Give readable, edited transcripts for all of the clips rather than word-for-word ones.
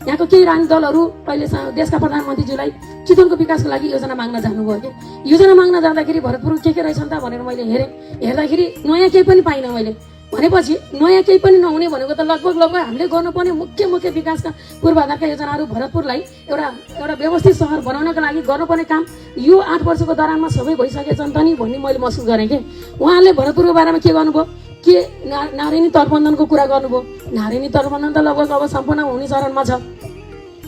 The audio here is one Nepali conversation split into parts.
यहाँको केही राजनीतिक दलहरू अहिले देशका प्रधानमन्त्रीज्यूलाई चितवनको विकासको लागि योजना माग्न जानुभयो कि योजना माग्न जाँदाखेरि भरतपुर के रहेछन् त भनेर मैले हेर्दाखेरि नयाँ केही पनि पाइनँ मैले। भनेपछि नयाँ केही पनि नहुने भनेको त लगभग हामीले गर्नुपर्ने मुख्य विकासका पूर्वाधारका योजनाहरू भरतपुरलाई एउटा व्यवस्थित सहर बनाउनका लागि गर्नुपर्ने काम यो 8 वर्षको दौरानमा सबै भइसकेछन् त नि भन्ने मैले महसुस गरेँ कि उहाँहरूले भरतपुरको बारेमा के गर्नुभयो के नारायणी तटबन्धनको कुरा गर्नुभयो। नारायणी तटबन्धन त लगभग अब सम्पन्न हुने चरणमा छ।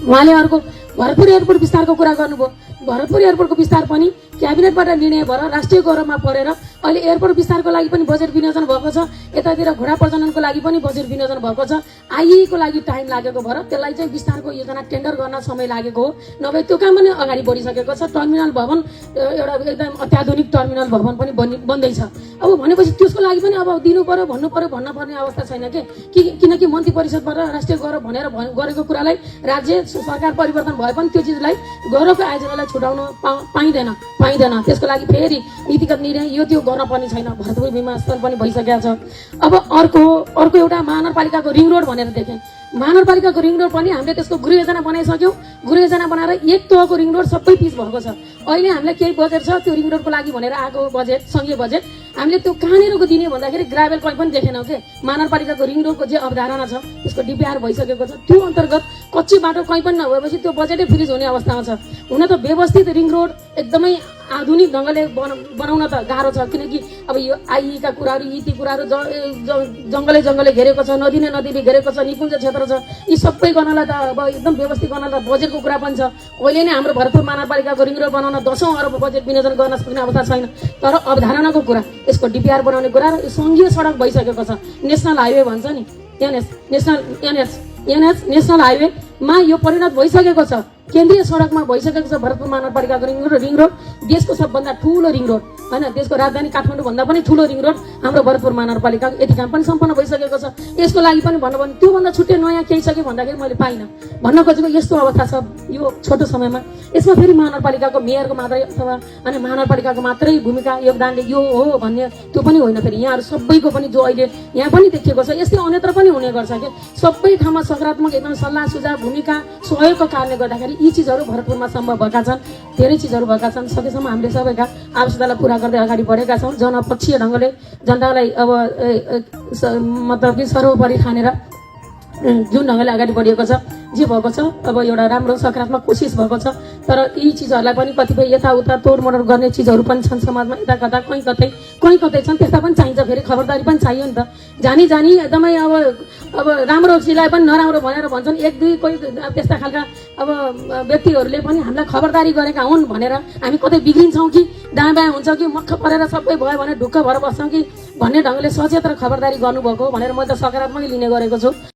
उहाँले अर्को भरतपुर एयरपोर्ट विस्तारको कुरा गर्नुभयो। भरतपुर एयरपोर्टको विस्तार पनि क्याबिनेटबाट निर्णय भएर राष्ट्रिय गौरवमा परेर अहिले एयरपोर्ट विस्तारको लागि पनि बजेट विनियोजन भएको छ। यतातिर घोडा प्रजननको लागि पनि बजेट विनियोजन भएको छ। आइएको लागि टाइम लागेको भएर त्यसलाई चाहिँ विस्तारको योजना टेन्डर गर्न समय लागेको हो, नभए त्यो काम पनि अगाडि बढिसकेको छ। टर्मिनल भवन एउटा एकदम अत्याधुनिक टर्मिनल भवन पनि बन्दैछ। अब भनेपछि त्यसको लागि पनि अब दिनु पर्यो भन्न पर्ने अवस्था छैन कि किनकि मन्त्री परिषदबाट राष्ट्रिय गौरव भनेर गरेको कुरालाई राज्य सरकार परिवर्तन भए पनि त्यो चिजलाई गौरवको आयोजनालाई छुटाउन पाइँदैन। त्यसको लागि फेरि नीतिगत निर्णय यो त्यो गर्न पर्ने छैन। भरतपुर विमानस्थल पनि भइसकेको छ। अब अर्को एउटा महानगरपालिकाको रिङ रोड भनेर देखेँ। महानगरपालिकाको रिङ रोड पनि हामीले त्यसको गृह योजना बनाइसक्यौँ। गृह योजना बनाएर एक तहको रिङ रोड सबै पिच भएको छ। अहिले हामीले केही बजेट छ त्यो रिङ रोडको लागि भनेर आएको बजेट सङ्घीय बजेट हामीले त्यो कहाँनिरको दिने भन्दाखेरि ग्राभेल कहीँ पनि देखेनौँ के। महानगरपालिकाको रिङ रोडको जे अवधारणा छ त्यसको डिपिआर भइसकेको छ। त्यो अन्तर्गत कच्ची बाटो कहीँ पनि नभएपछि त्यो बजेटै फ्रिज हुने अवस्थामा छ। हुन त व्यवस्थित रिङ रोड एकदमै आधुनिक ढङ्गले बनाउन त गाह्रो छ किनकि अब यो आइईका कुराहरू यी कुराहरू जङ्गलै घेरेको छ, नदीले घेरेको छ, निकुञ्ज क्षेत्र छ। यी सबै गर्नलाई त अब एकदम व्यवस्थित गर्नलाई बजेटको कुरा पनि छ। अहिले नै हाम्रो भरतपुर महानगरपालिकाको रिङ रोड बनाउन 10औं अरब बजेट विनियोजन गर्न सक्ने अवस्था छैन। तर अवधारणाको कुरा, यसको डिपिआर बनाउने कुरा र सङ्घीय सडक भइसकेको छ। नेसनल हाइवे भन्छ नि, नेसनल हाइवेमा यो परिणत भइसकेको छ। केन्द्रीय सडकमा भइसकेको छ भरतपुर महानगरपालिकाको रिङ रोड। देशको सबभन्दा ठुलो रिङ रोड होइन, देशको राजधानी काठमाडौँ भन्दा पनि ठुलो रिङ रोड हाम्रो भरतपुर महानगरपालिकाको यति काम पनि सम्पन्न भइसकेको छ। यसको लागि पनि भन्नु भने त्योभन्दा छुट्टै नयाँ केही छ कि भन्दाखेरि मैले पाइनँ। भन्न खोजेको यस्तो अवस्था छ यो छोटो समयमा। यसमा फेरि महानगरपालिकाको मेयरको मात्रै अथवा अनि महानगरपालिकाको मात्रै भूमिका योगदानले यो हो भन्ने त्यो पनि होइन। फेरि यहाँहरू सबैको पनि जो अहिले यहाँ पनि देखिएको छ यस्तै अन्यत्र पनि हुने गर्छ कि सबै ठाउँमा सकारात्मक एकदम सल्लाह सुझाव भूमिका सहयोगको कारणले गर्दाखेरि यी चिजहरू भरतपुरमा सम्भव भएका छन्। धेरै चिजहरू भएका छन्। सकेसम्म हामीले सबैका आवश्यकतालाई पुरा गर्दै अगाडि बढेका छौँ। जनपक्षीय ढङ्गले जनतालाई अब मतलब कि सर्वोपरि ठानेर जुन ढङ्गले अगाडि बढिएको छ जे भएको छ अब एउटा राम्रो सकारात्मक कोसिस भएको छ। तर यी चिजहरूलाई पनि कतिपय यताउता तोडमोड गर्ने चिजहरू पनि छन् समाजमा, यता कता कहीँ कतै छन्। त्यस्ता पनि चाहिन्छ। फेरि खबरदारी पनि चाहियो नि त। जानी एकदमै अब राम्रो चिजलाई पनि नराम्रो भनेर भन्छन्। एक दुई कोही त्यस्ता खालका अब व्यक्तिहरूले पनि हामीलाई खबरदारी गरेका हुन् भनेर हामी कतै बिग्रिन्छौँ कि दायाँ बायाँ हुन्छ कि मक्ख परेर सबै भयो भने ढुक्क भएर बस्छौँ कि भन्ने ढङ्गले सचेत र खबरदारी गर्नुभएको भनेर मैले त सकारात्मकै लिने गरेको छु।